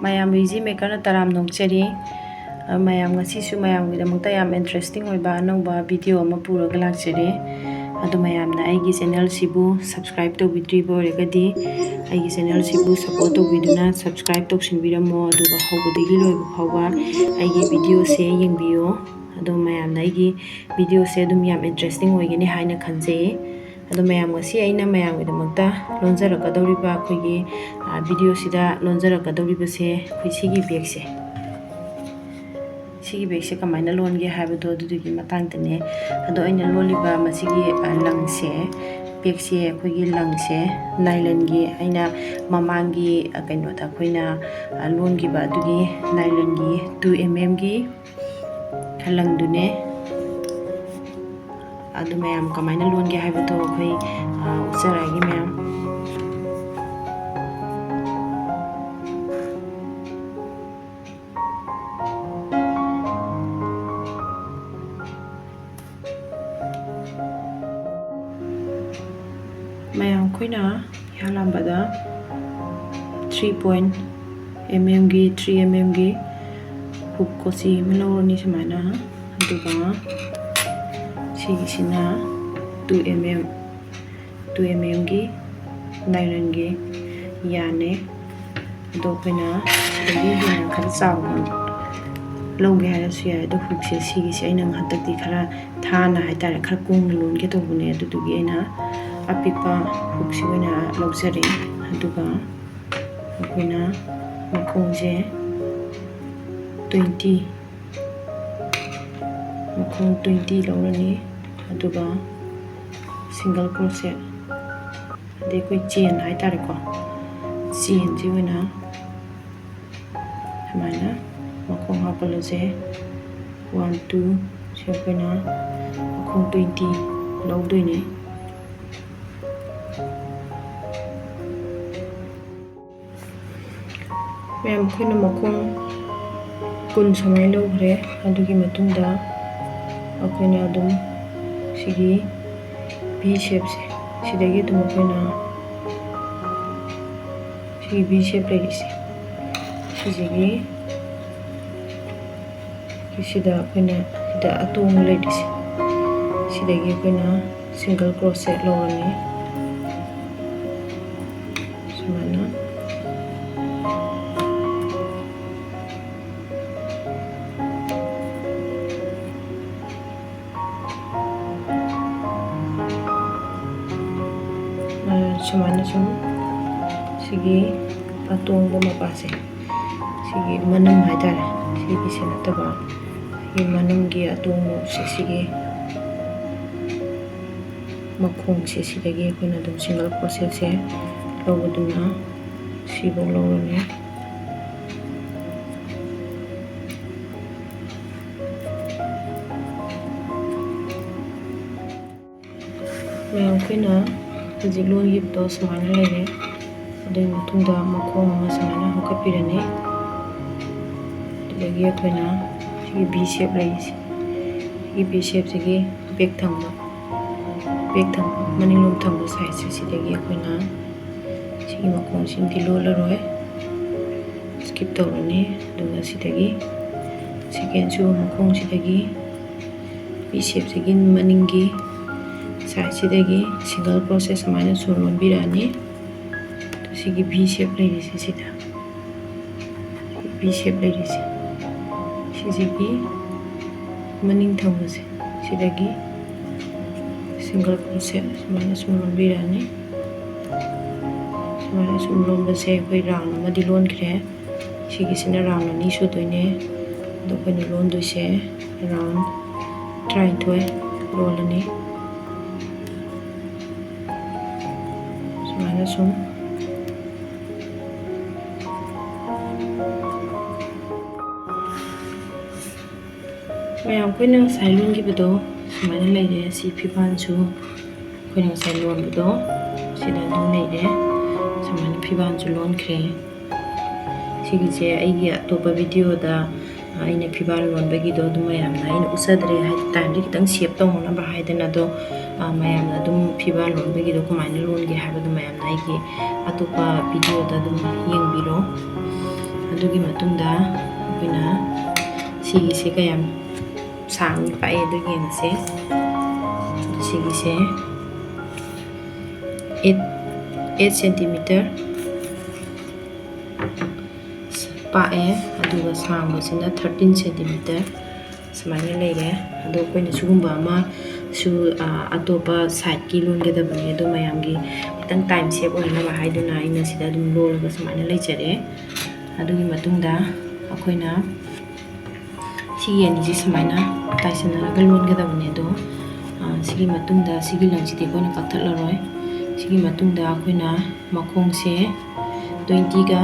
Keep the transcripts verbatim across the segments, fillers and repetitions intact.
ꯃꯌꯥꯝꯕꯨ ꯏꯖꯤ ꯃꯦꯀꯔꯅ ꯇꯔꯥꯝꯅ ꯑꯣꯛꯆꯔꯤ꯫ ꯑ, ꯃꯌꯥꯝ, ꯉꯁꯤꯁꯨ ꯃꯌꯥꯝꯒꯤꯗꯃꯛꯇ ꯌꯥꯝ interesting ꯑꯣꯏꯕ ꯑꯅꯧꯕ video ꯑꯃ ꯄꯨꯔꯒ ꯂꯥꯛꯆꯔꯦ꯫ ꯑꯗꯣ ꯃꯌꯥꯝꯅ ꯑꯩꯒꯤ channelꯁꯤꯕꯨ subscribe ꯇꯧꯕꯤꯗ꯭ꯔꯤꯕ ꯑꯣꯏꯔꯒꯗꯤ ꯑꯩꯒꯤ channelꯁꯤꯕꯨ support ꯇꯧꯕꯤꯗꯨꯅ subscribe ꯇꯧꯁꯤꯟꯕꯤꯔꯝꯃꯣ, ꯑꯗꯨꯒ ꯍꯧꯕꯗꯒꯤ ꯂꯣꯏꯕ ꯐꯥꯎꯕ ꯑꯩꯒꯤ videoꯁꯦ ꯌꯦꯡꯕꯤꯌꯣ꯫ ꯑꯗꯣ ꯃꯌꯥꯝꯅ ꯑꯩꯒꯤ videoꯁꯦ ꯑꯗꯨꯝ ꯌꯥꯝ interesting ꯑꯣꯏꯒꯅꯤ ꯍꯥꯏꯅ ꯈꯟꯖꯩ꯫ ꯑꯗꯣ ꯃꯌꯥꯝ, ꯉꯁꯤ ꯑꯩꯅ ꯃꯌꯥꯝꯒꯤꯗꯃꯛꯇ ꯂꯣꯟꯖꯔꯛꯀꯗꯧꯔꯤꯕ ꯑꯩꯈꯣꯏꯒꯤ, ꯑ, videoꯁꯤꯗ ꯂꯣꯟꯖꯔꯛꯀꯗꯧꯔꯤꯕꯁꯦ ꯑꯩꯈꯣꯏ ꯁꯤꯒꯤ bagꯁꯦ, ꯁꯤꯒꯤ bagꯁꯦ ꯀꯃꯥꯏꯅ ꯂꯣꯟꯒꯦ ꯍꯥꯏꯕꯗꯣ ꯑꯗꯨꯗꯨꯒꯤ ꯃꯇꯥꯡꯗꯅꯦ꯫ ꯑꯗꯣ ꯑꯩꯅ ꯂꯣꯜꯂꯤꯕ ꯃꯁꯤꯒꯤ, ꯑ, ꯂꯪꯁꯦ, bagꯁꯦ ꯑꯩꯈꯣꯏꯒꯤ ꯂꯪꯁꯦ nylonꯒꯤ, ꯑꯩꯅ ꯃꯃꯥꯡꯒꯤ, ꯑ, ꯀꯩꯅꯣꯗ ꯑꯩꯈꯣꯏꯅ, ꯑ, ꯂꯣꯟꯈꯤꯕ ꯑꯗꯨꯒꯤ nylonꯒꯤ two mmꯒꯤ ꯈꯜꯂꯪꯗꯨꯅꯦ꯫ ꯑꯗꯨ ꯃꯌꯥꯝ ꯀꯃꯥꯏꯅ ꯂꯣꯟꯒꯦ ꯍꯥꯏꯕꯗꯣ ꯑꯩꯈꯣꯏ, ꯑ, ꯎꯠꯆꯔꯛꯑꯒꯦ ꯃꯌꯥꯝ꯫ ꯃꯌꯥꯝ, ꯑꯩꯈꯣꯏꯅ ꯏꯍꯥꯟ ꯍꯥꯟꯕꯗ three point mmꯒꯤ, three mmꯒꯤ hook ꯀꯣꯆꯤ ꯑꯃ ꯂꯧꯔꯅꯤ ꯁꯨꯃꯥꯏꯅ꯫ ꯑꯗꯨꯒ ꯁꯤꯒꯤꯁꯤꯅ two mm, two mmꯒꯤ nylonꯒꯤ ꯌꯥꯅꯦ꯫ ꯑꯗꯣ ꯑꯩꯈꯣꯏꯅ ꯁꯤꯗꯒꯤ ꯍꯦꯟꯅ ꯈꯔ ꯆꯥꯎꯅ ꯂꯧꯒꯦ ꯍꯥꯏꯔꯁꯨ ꯌꯥꯏ꯫ ꯑꯗꯣ hookꯁꯦ ꯁꯤꯒꯤꯁꯦ ꯑꯩꯅ ꯍꯟꯗꯛꯇꯤ ꯈꯔ ꯊꯥꯅ ꯍꯥꯏꯇꯥꯔꯦ, ꯈꯔ ꯀꯨꯡꯅ ꯂꯣꯟꯒꯦ ꯇꯧꯕꯅꯦ꯫ ꯑꯗꯨꯗꯨꯒꯤ ꯑꯩꯅ ꯑꯄꯤꯛꯄ hookꯁꯤ ꯑꯣꯏꯅ ꯂꯧꯖꯔꯦ꯫ ꯑꯗꯨꯒ ꯑꯩꯈꯣꯏꯅ ꯃꯈꯣꯡꯁꯦ twenty, ꯃꯈꯣꯡ twenty ꯂꯧꯔꯅꯤ꯫ ꯑꯗꯨꯒ single crochet, ꯑꯗꯩ ꯑꯩꯈꯣꯏ chain ꯍꯥꯏꯇꯥꯔꯦꯀꯣ, chainꯁꯤ ꯑꯣꯏꯅ ꯁꯨꯃꯥꯏꯅ ꯃꯈꯣꯡ ꯍꯥꯞꯀꯠꯂꯁꯦ꯫ One, two, ꯁꯤ ꯑꯩꯈꯣꯏꯅ ꯃꯈꯣꯡ twenty ꯂꯧꯗꯣꯏꯅꯦ꯫ ꯃꯌꯥꯝ, ꯑꯩꯈꯣꯏꯅ ꯃꯈꯣꯡ ꯀꯨꯟ ꯁꯨꯃꯥꯏꯅ ꯂꯧꯈ꯭ꯔꯦ꯫ ꯑꯗꯨꯒꯤ ꯃꯇꯨꯡꯗ ꯑꯩꯈꯣꯏꯅ ꯑꯗꯨꯝ ꯁꯤꯒꯤ V shapeꯁꯦ, ꯁꯤꯗꯒꯤ ꯑꯗꯨꯝ ꯑꯩꯈꯣꯏꯅ ꯁꯤꯒꯤ V shape ꯂꯩꯔꯤꯁꯦ, ꯁꯤꯁꯤꯒꯤ ꯁꯤꯗ ꯑꯩꯈꯣꯏꯅ ꯁꯤꯗ ꯑꯇꯣꯡꯕ ꯂꯩꯔꯤꯁꯦ, ꯁꯤꯗꯒꯤ ꯑꯩꯈꯣꯏꯅ single crochet ꯂꯧꯔꯅꯤ꯫ ꯁꯨꯃꯥꯏꯅ꯫ ꯑ, ꯁꯨꯃꯥꯏꯅ ꯁꯨꯝ ꯁꯤꯒꯤ ꯑꯇꯣꯡꯕ ꯃꯄꯥꯁꯦ, ꯁꯤꯒꯤ ꯃꯅꯨꯡ ꯍꯥꯏꯇꯥꯔꯦ, ꯁꯤꯒꯤꯁꯦ ꯅꯠꯇꯕ, ꯁꯤꯒꯤ ꯃꯅꯨꯡꯒꯤ ꯑꯇꯣꯡꯕꯁꯦ, ꯁꯤꯒꯤ ꯃꯈꯣꯡꯁꯦ, ꯁꯤꯗꯒꯤ ꯑꯩꯈꯣꯏꯅ ꯑꯗꯨꯝ single crochetsꯁꯦ ꯂꯧꯕꯗꯨꯅ ꯁꯤꯐꯧ ꯂꯧꯔꯅꯤ꯫ ꯃꯌꯥꯝ, ꯑꯩꯈꯣꯏꯅ ꯍꯧꯖꯤꯛ ꯂꯣꯟꯈꯤꯕꯗꯣ ꯁꯨꯃꯥꯏꯅ ꯂꯩꯔꯦ꯫ ꯑꯗꯨꯒꯤ ꯃꯇꯨꯡꯗ ꯃꯈꯣꯡ ꯑꯃ ꯁꯨꯃꯥꯏꯅ ꯍꯥꯞꯀꯠꯄꯤꯔꯅꯤ꯫ ꯑꯗꯨꯗꯒꯤ ꯑꯩꯈꯣꯏꯅ ꯁꯤꯒꯤ V shape ꯂꯩꯔꯤꯁꯦ, ꯁꯤꯒꯤ V shapeꯁꯤꯒꯤ back ꯊꯪꯕ, back ꯊꯪꯕ, ꯃꯅꯤꯡꯂꯣꯝ ꯊꯪꯕ sideꯁꯦ, ꯁꯤꯗꯒꯤ ꯑꯩꯈꯣꯏꯅ ꯁꯤꯒꯤ ꯃꯈꯣꯡꯁꯤꯃꯗꯤ ꯂꯣꯜꯂꯔꯣꯏ, skip ꯇꯧꯔꯅꯤ꯫ ꯑꯗꯨꯒ ꯁꯤꯗꯒꯤ second ꯁꯨꯕ ꯃꯈꯣꯡꯁꯤꯗꯒꯤ, V shapeꯁꯤꯒꯤ ꯃꯅꯤꯡꯒꯤ sideꯁꯤꯗꯒꯤ single crochet ꯁꯨꯃꯥꯏꯅ ꯁꯨꯝ ꯂꯣꯟꯕꯤꯔꯛꯑꯅꯤ꯫ ꯑꯗꯨ ꯁꯤꯒꯤ V shape ꯂꯩꯔꯤꯁꯦ, ꯁꯤꯗ V shape ꯂꯩꯔꯤꯁꯦ, ꯁꯤꯁꯤꯒꯤ ꯃꯅꯤꯡ ꯊꯪꯕꯁꯦ, ꯁꯤꯗꯒꯤ single crochet ꯁꯨꯃꯥꯏꯅ ꯁꯨꯝ ꯂꯣꯟꯕꯤꯔꯛꯑꯅꯤ꯫ ꯁꯨꯃꯥꯏꯅ ꯁꯨꯝ ꯂꯣꯟꯕꯁꯦ ꯑꯩꯈꯣꯏ round ꯑꯃꯗꯤ ꯂꯣꯟꯈ꯭ꯔꯦ꯫ ꯁꯤꯒꯤꯁꯤꯅ round ꯑꯅꯤ ꯁꯨꯗꯣꯏꯅꯦ꯫ ꯑꯗꯣ ꯑꯩꯈꯣꯏꯅ ꯂꯣꯟꯗꯣꯏꯁꯦ round ꯇꯔꯥꯅꯤꯊꯣꯏ ꯂꯣꯜꯂꯅꯤ꯫ ꯁꯨꯃꯥꯏꯅ ꯁꯨꯝ꯫ ꯃꯌꯥꯝ, ꯑꯩꯈꯣꯏꯅ ꯉꯁꯥꯏ ꯂꯣꯟꯈꯤꯕꯗꯣ ꯁꯨꯃꯥꯏꯅ ꯂꯩꯔꯦ꯫ ꯁꯤ ꯐꯤꯕꯥꯟꯁꯨ ꯑꯩꯈꯣꯏꯅ ꯉꯁꯥꯏ ꯂꯣꯟꯕꯗꯣ ꯁꯤꯗ ꯑꯗꯨꯝ ꯂꯩꯔꯦ꯫ ꯁꯨꯃꯥꯏꯅ ꯐꯤꯕꯥꯟꯁꯨ ꯂꯣꯟꯈ꯭ꯔꯦ꯫ ꯁꯤꯒꯤꯁꯦ ꯑꯩꯒꯤ ꯑꯇꯣꯞꯄ videoꯗ ꯑꯩꯅ ꯐꯤꯕꯥꯟ ꯂꯣꯟꯕꯒꯤꯗꯣ ꯑꯗꯨꯝ ꯃꯌꯥꯝꯅ ꯑꯩꯅ ꯎꯠꯆꯗ꯭ꯔꯦ, ꯍꯥꯏꯗꯤ timeꯗꯤ ꯈꯤꯇꯪ save ꯇꯧꯅꯅꯕ ꯍꯥꯏꯗꯅ꯫ ꯑꯗꯣ, ꯑ, ꯃꯌꯥꯝꯅ ꯑꯗꯨꯝ ꯐꯤꯕꯥꯟ ꯂꯣꯟꯕꯒꯤꯗꯣ ꯀꯃꯥꯏꯅ ꯂꯣꯟꯒꯦ ꯍꯥꯏꯕꯗꯣ ꯃꯌꯥꯝꯅ ꯑꯩꯒꯤ ꯑꯇꯣꯞꯄ videoꯗ ꯑꯗꯨꯝ ꯌꯦꯡꯕꯤꯔꯣ꯫ ꯑꯗꯨꯒꯤ ꯃꯇꯨꯡꯗ ꯑꯩꯈꯣꯏꯅ ꯁꯤꯒꯤꯁꯦ ꯀꯌꯥꯝ ꯁꯥꯡꯅ ꯄꯥꯛꯑꯦ ꯑꯗꯨ ꯌꯦꯡꯉꯁꯦ꯫ ꯁꯤꯒꯤꯁꯦ eight eight centimeter ꯄꯥꯛꯑꯦ, ꯑꯗꯨꯒ ꯁꯥꯡꯕꯁꯤꯅ thirteen centimeter ꯁꯨꯃꯥꯏꯅ ꯂꯩꯔꯦ꯫ ꯑꯗꯣ ꯑꯩꯈꯣꯏꯅ ꯁꯤꯒꯨꯝꯕ ꯑꯃꯁꯨ ꯑꯇꯣꯞꯄ ꯁꯥꯏꯠꯀꯤ ꯂꯣꯟꯒꯗꯕꯅꯦ, ꯑꯗꯣ ꯃꯌꯥꯝꯒꯤ ꯈꯤꯇꯪ ꯇꯥꯏꯝ ꯁꯦꯞ ꯑꯣꯏꯅꯕ ꯍꯥꯏꯗꯨꯅ ꯑꯩꯅ ꯁꯤꯗ ꯑꯗꯨꯝ ꯂꯣꯜꯂꯒ ꯁꯨꯃꯥꯏꯅ ꯂꯩꯖꯔꯦ꯫ ꯑꯗꯨꯒꯤ ꯃꯇꯨꯡꯗ ꯑꯩꯈꯣꯏꯅ ꯁꯤꯒꯤ ꯑꯅꯤꯁꯤ ꯁꯨꯃꯥꯏꯅ ꯇꯥꯏꯁꯟꯅꯔꯒ ꯂꯣꯟꯒꯗꯕꯅꯦ꯫ ꯑꯗꯣ ꯁꯤꯒꯤ ꯃꯇꯨꯡꯗ ꯁꯤꯒꯤ ꯂꯪꯁꯤꯗꯤ ꯑꯩꯈꯣꯏꯅ ꯀꯛꯊꯠꯂꯔꯣꯏ꯫ ꯁꯤꯒꯤ ꯃꯇꯨꯡꯗ ꯑꯩꯈꯣꯏꯅ ꯃꯈꯣꯡꯁꯦ twenty ꯒ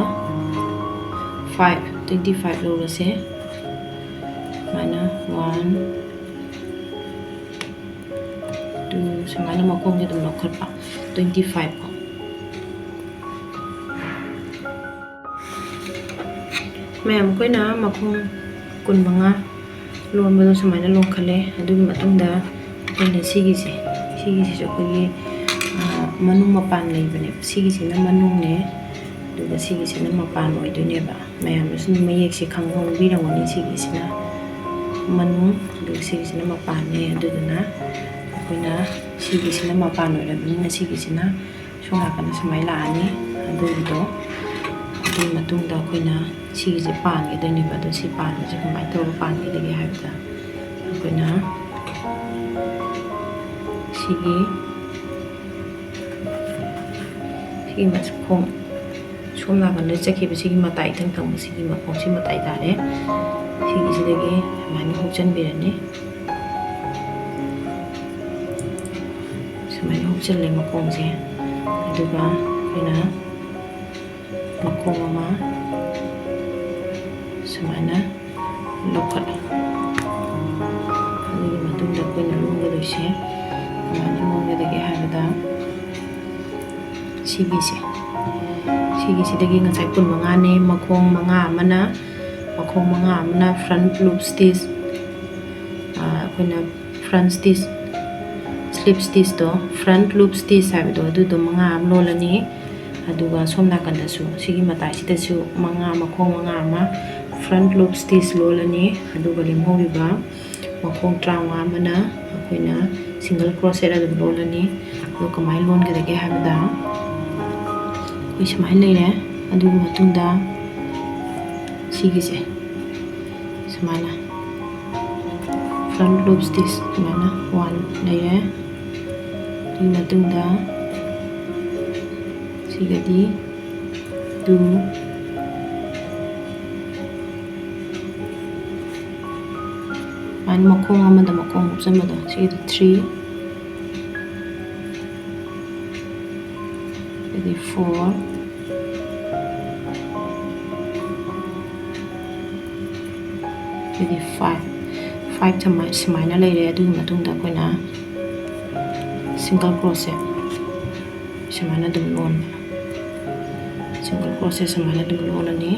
five, twenty five ꯂꯧꯔꯁꯦ꯫ ꯁꯨꯃꯥꯏꯅ one, two, ꯁꯨꯃꯥꯏꯅ ꯃꯈꯣꯡꯁꯦ ꯑꯗꯨꯝ ꯂꯧꯈꯠꯄ, twenty five ꯀꯣ꯫ ꯃꯌꯥꯝ, ꯑꯩꯈꯣꯏꯅ ꯃꯈꯣꯡ ꯀꯨꯟꯃꯉꯥ ꯂꯣꯟꯕꯗꯣ ꯁꯨꯃꯥꯏꯅ ꯂꯣꯟꯈꯠꯂꯦ꯫ ꯑꯗꯨꯒꯤ ꯃꯇꯨꯡꯗ ꯑꯩꯈꯣꯏꯅ ꯁꯤꯒꯤꯁꯦ, ꯁꯤꯒꯤꯁꯤꯁꯨ ꯑꯩꯈꯣꯏꯒꯤ ꯃꯅꯨꯡ ꯃꯄꯥꯟ ꯂꯩꯕꯅꯦꯕ꯫ ꯁꯤꯒꯤꯁꯤꯅ ꯃꯅꯨꯡꯅꯦ, ꯑꯗꯨꯒ ꯁꯤꯒꯤꯁꯤꯅ ꯃꯄꯥꯟ ꯑꯣꯏꯗꯣꯏꯅꯦꯕ꯫ ꯃꯌꯥꯝꯅꯁꯨ ꯑꯗꯨꯝ ꯃꯌꯦꯛꯁꯦ ꯈꯪꯍꯧꯕꯤꯔꯝꯒꯅꯤ꯫ ꯁꯤꯒꯤꯁꯤꯅ ꯃꯅꯨꯡ, ꯑꯗꯨꯒ ꯁꯤꯒꯤꯁꯤꯅ ꯃꯄꯥꯟꯅꯦ꯫ ꯑꯗꯨꯗꯨꯅ ꯑꯩꯈꯣꯏꯅ ꯁꯤꯒꯤꯁꯤꯅ ꯃꯄꯥꯟ ꯑꯣꯏꯔꯕꯅꯤꯅ ꯁꯤꯒꯤꯁꯤꯅ ꯁꯣꯝ ꯅꯥꯀꯟꯗ ꯁꯨꯃꯥꯏꯅ ꯂꯥꯛꯑꯅꯤ꯫ ꯑꯗꯨꯒꯤꯗꯣ, ꯑꯗꯨꯒꯤ ꯃꯇꯨꯡꯗ ꯑꯩꯈꯣꯏꯅ ꯁꯤꯒꯤꯁꯦ ꯄꯥꯟꯒꯗꯣꯏꯅꯦꯕ꯫ ꯑꯗꯣ ꯁꯤ ꯄꯥꯟꯕꯁꯦ ꯀꯃꯥꯏꯅ ꯇꯧꯔꯒ ꯄꯥꯟꯒꯗꯒꯦ ꯍꯥꯏꯕꯗ, ꯑꯩꯈꯣꯏꯅ ꯁꯤꯒꯤ, ꯁꯤꯒꯤ ꯃꯈꯣꯡ, ꯁꯣꯝ ꯅꯥꯀꯟꯗ ꯆꯠꯈꯤꯕ ꯁꯤꯒꯤ ꯃꯇꯥꯏ ꯏꯊꯪ ꯊꯪꯕ ꯁꯤꯒꯤ ꯃꯈꯣꯡꯁꯤ ꯃꯇꯥꯏ ꯇꯥꯔꯦ꯫ ꯁꯤꯒꯤꯁꯤꯗꯒꯤ ꯁꯨꯃꯥꯏꯅ ꯍꯨꯛꯆꯟꯕꯤꯔꯅꯤ꯫ ꯁꯨꯃꯥꯏꯅ ꯍꯨꯛꯆꯜꯂꯦ ꯃꯈꯣꯡꯁꯦ꯫ ꯑꯗꯨꯒ ꯑꯩꯈꯣꯏꯅ ꯃꯈꯣꯡ ꯑꯃ ꯁꯨꯃꯥꯏꯅ ꯂꯧꯈꯠꯂꯦ꯫ ꯑꯗꯨꯒꯤ ꯃꯇꯨꯡꯗ ꯑꯩꯈꯣꯏꯅ ꯂꯣꯟꯒꯗꯣꯏꯁꯦ ꯀꯃꯥꯏꯅ ꯂꯣꯟꯒꯗꯒꯦ ꯍꯥꯏꯕꯗ, ꯁꯤꯒꯤꯁꯦ, ꯁꯤꯒꯤꯁꯤꯗꯒꯤ ꯉꯁꯥꯏ ꯀꯨꯟꯃꯉꯥꯅꯦ, ꯃꯈꯣꯡ ꯃꯉꯥ ꯑꯃꯅ, ꯃꯈꯣꯡ ꯃꯉꯥ ꯑꯃꯅ front loop stitch, ꯑꯩꯈꯣꯏꯅ front stitch, slip stitchꯇꯣ, front loop stitch ꯍꯥꯏꯕꯗꯣ, ꯑꯗꯨꯗꯣ ꯃꯉꯥ ꯑꯃ ꯂꯣꯜꯂꯅꯤ꯫ ꯑꯗꯨꯒ ꯁꯣꯝ ꯅꯥꯀꯟꯗꯁꯨ ꯁꯤꯒꯤ ꯃꯇꯥꯏꯁꯤꯗꯁꯨ ꯃꯉꯥ, ꯃꯈꯣꯡ ꯃꯉꯥ ꯑꯃ front loop stitch ꯂꯣꯜꯂꯅꯤ꯫ ꯑꯗꯨꯒ ꯂꯦꯝꯍꯧꯔꯤꯕ ꯃꯈꯣꯡ ꯇꯔꯥꯃꯉꯥ ꯑꯃꯅ ꯑꯩꯈꯣꯏꯅ single crochet ꯑꯗꯨꯝ ꯂꯣꯜꯂꯅꯤ꯫ ꯑꯗꯣ ꯀꯃꯥꯏꯅ ꯂꯣꯟꯒꯗꯒꯦ ꯍꯥꯏꯕꯗ, ꯑꯩꯈꯣꯏ ꯁꯨꯃꯥꯏꯅ ꯂꯩꯔꯦ꯫ ꯑꯗꯨꯒꯤ ꯃꯇꯨꯡꯗ ꯁꯤꯒꯤꯁꯦ ꯁꯨꯃꯥꯏꯅ front loop stitch ꯁꯨꯃꯥꯏꯅ one ꯂꯩꯔꯦ꯫ ꯑꯗꯨꯒꯤ ꯃꯇꯨꯡꯗ ꯁꯤꯒꯗꯤ two, ꯁꯨꯃꯥꯏꯅ ꯃꯈꯣꯡ ꯑꯃꯗ ꯃꯈꯣꯡ ꯍꯥꯞꯆꯟꯕꯗꯣ, ꯁꯤꯒꯗꯤ three, ꯑꯗꯩ four, ꯑꯗꯩ five, five ꯁꯨꯃꯥꯏ-, ꯁꯨꯃꯥꯏꯅ ꯂꯩꯔꯦ꯫ ꯑꯗꯨꯒꯤ ꯃꯇꯨꯡꯗ ꯑꯩꯈꯣꯏꯅ single crochet ꯁꯨꯃꯥꯏꯅ ꯑꯗꯨꯝ ꯂꯣꯟꯕ, single crochet ꯁꯨꯃꯥꯏꯅ ꯑꯗꯨꯝ ꯂꯣꯜꯂꯅꯤ꯫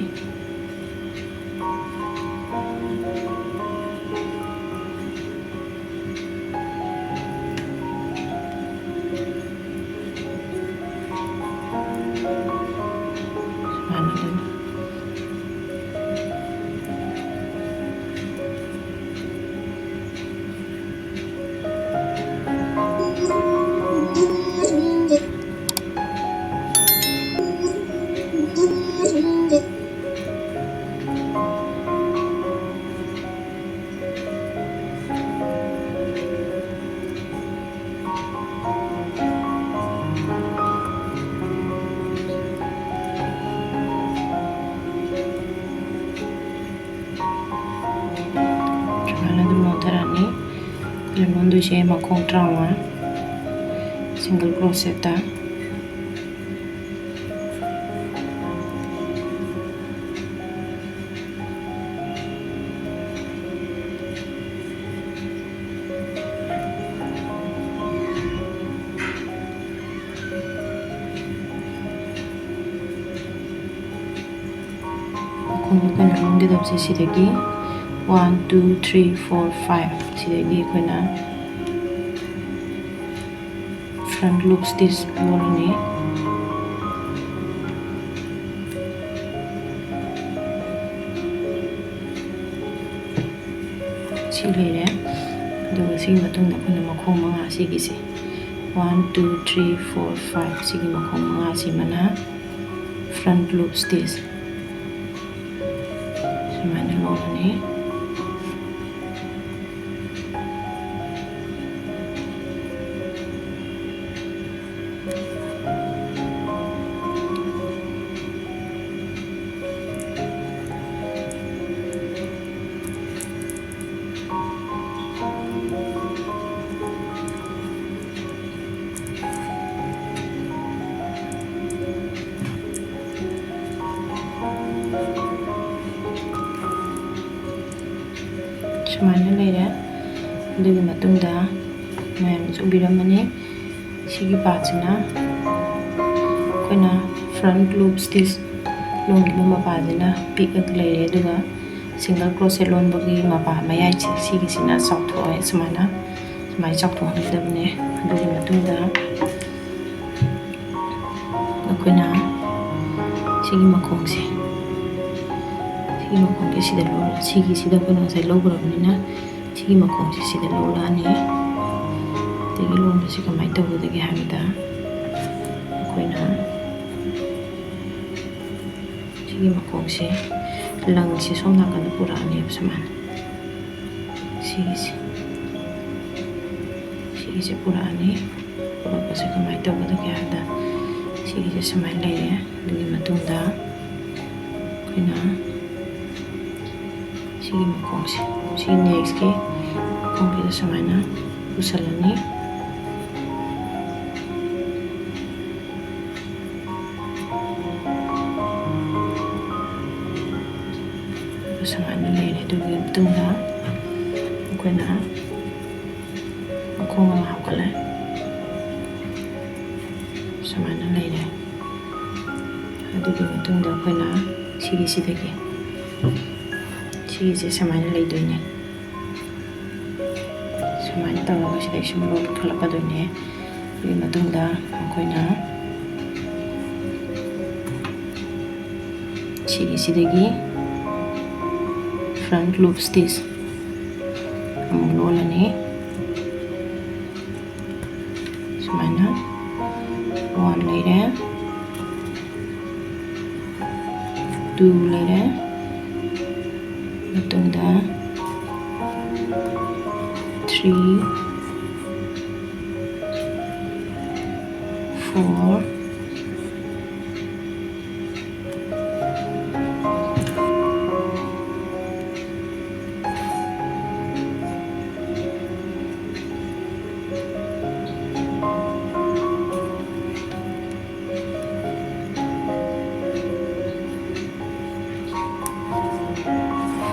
ꯁꯨꯃꯥꯏꯅ ꯑꯗꯨꯝ꯫ ꯁꯨꯃꯥꯏꯅ ꯑꯗꯨꯝ ꯂꯣꯟꯊꯔꯅꯤ꯫ ꯑꯩꯈꯣꯏꯅ ꯂꯣꯟꯗꯣꯏꯁꯦ ꯃꯈꯣꯡ ꯇꯔꯥꯃꯉꯥ single crochette꯫ ꯃꯈꯣꯡ ꯑꯩꯈꯣꯏꯅ ꯂꯣꯟꯒꯗꯕꯁꯦ ꯁꯤꯗꯒꯤ one, two, three, four, five, ꯁꯤꯗꯒꯤ ꯑꯩꯈꯣꯏꯅ front loop stitch ꯂꯣꯜꯂꯅꯤ꯫ ꯂꯩꯔꯦ꯫ ꯑꯗꯨꯒ ꯁꯤꯒꯤ ꯃꯇꯨꯡꯗ ꯑꯩꯈꯣꯏꯅ ꯃꯈꯣꯡ ꯃꯉꯥ ꯁꯤꯒꯤꯁꯦ, one, two, three, four, five, ꯁꯤꯒꯤ ꯃꯈꯣꯡ ꯃꯉꯥꯁꯤꯃꯅ front loop stitch ꯁꯨꯃꯥꯏꯅ ꯂꯣꯜꯂꯅꯤ꯫ ꯁꯨꯃꯥꯏꯅ ꯂꯩꯔꯦ꯫ ꯑꯗꯨꯒꯤ ꯃꯇꯨꯡꯗ ꯃꯌꯥꯝꯁꯨ ꯎꯕꯤꯔꯝꯃꯅꯤ, ꯁꯤꯒꯤ ꯄꯥꯔꯠꯁꯤꯅ ꯑꯩꯈꯣꯏꯅ front loop stitch ꯂꯣꯟꯈꯤꯕ ꯃꯄꯥꯁꯤꯅ ꯄꯤꯛꯑꯒ ꯂꯩꯔꯦ, ꯑꯗꯨꯒ single crochet ꯂꯣꯟꯕꯒꯤ ꯃꯄꯥ ꯃꯌꯥꯏꯁꯦ ꯁꯤꯒꯤꯁꯤꯅ ꯆꯥꯎꯊꯣꯛꯑꯦ꯫ ꯁꯨꯃꯥꯏꯅ, ꯁꯨꯃꯥꯏꯅ ꯆꯥꯎꯊꯣꯛꯍꯟꯒꯗꯕꯅꯦ꯫ ꯑꯗꯨꯒꯤ ꯃꯇꯨꯡꯗ ꯑꯩꯈꯣꯏꯅ ꯁꯤꯒꯤ ꯃꯈꯣꯡꯁꯦ, ꯁꯤꯒꯤ ꯃꯈꯣꯡꯁꯦ ꯁꯤꯗ ꯂꯧ-, ꯁꯤꯒꯤꯁꯤꯗ ꯑꯩꯈꯣꯏꯅ ꯉꯁꯥꯏ ꯂꯧꯈ꯭ꯔꯕꯅꯤꯅ ꯁꯤꯒꯤ ꯃꯈꯣꯡꯁꯦ ꯁꯤꯗ ꯂꯧꯔꯛꯑꯅꯤ꯫ ꯑꯗꯒꯤ ꯂꯣꯟꯕꯁꯤ ꯀꯃꯥꯏꯅ ꯇꯧꯒꯗꯒꯦ ꯍꯥꯏꯕꯗ, ꯑꯩꯈꯣꯏꯅ ꯁꯤꯒꯤ ꯃꯈꯣꯡꯁꯦ, ꯂꯪꯁꯦ ꯁꯣꯝ ꯅꯥꯀꯟꯗ ꯄꯨꯔꯛꯑꯅꯦꯕ ꯁꯨꯃꯥꯏꯅ꯫ ꯁꯤꯒꯤꯁꯦ, ꯁꯤꯒꯤꯁꯦ ꯄꯨꯔꯛꯑꯅꯤ꯫ ꯄꯨꯔꯛꯄꯁꯦ ꯀꯃꯥꯏꯅ ꯇꯧꯒꯗꯒꯦ ꯍꯥꯏꯕꯗ, ꯁꯤꯒꯤꯁꯦ ꯁꯨꯃꯥꯏꯅ ꯂꯩꯔꯦ꯫ ꯑꯗꯨꯒꯤ ꯃꯇꯨꯡꯗ ꯑꯩꯈꯣꯏꯅ ꯁꯤꯒꯤ ꯃꯈꯣꯡꯁꯦ, ꯁꯤ next ꯀꯤ ꯃꯈꯣꯡꯁꯤꯗ ꯁꯨꯃꯥꯏꯅ ꯄꯨꯁꯜꯂꯅꯤ꯫ ꯑꯗꯨ ꯁꯨꯃꯥꯏꯅ ꯂꯩꯔꯦ꯫ ꯑꯗꯨꯒꯤ ꯃꯇꯨꯡꯗ ꯑꯩꯈꯣꯏꯅ ꯃꯈꯣꯡ ꯑꯃ ꯍꯥꯞꯀꯠꯂꯦ꯫ ꯁꯨꯃꯥꯏꯅ ꯂꯩꯔꯦ꯫ ꯑꯗꯨꯒꯤ ꯃꯇꯨꯡꯗ ꯑꯩꯈꯣꯏꯅ ꯁꯤꯒꯤꯁꯤꯗꯒꯤ, ꯁꯤꯒꯤꯁꯦ ꯁꯨꯃꯥꯏꯅ ꯂꯩꯗꯣꯏꯅꯦ꯫ ꯁꯨꯃꯥꯏꯅ ꯇꯧꯔꯒ ꯁꯤꯗꯩ ꯁꯨꯝ ꯂꯣꯟꯈꯠꯂꯛꯀꯗꯣꯏꯅꯦ꯫ ꯑꯗꯨꯒꯤ ꯃꯇꯨꯡꯗ ꯑꯩꯈꯣꯏꯅ ꯁꯤꯒꯤꯁꯤꯗꯒꯤ front loop stitch ꯑꯃꯨꯛ ꯂꯣꯜꯂꯅꯤ꯫ ꯁꯨꯃꯥꯏꯅ one ꯂꯩꯔꯦ, two ꯂꯩꯔꯦ, ꯃꯇꯨꯡꯗ three, four,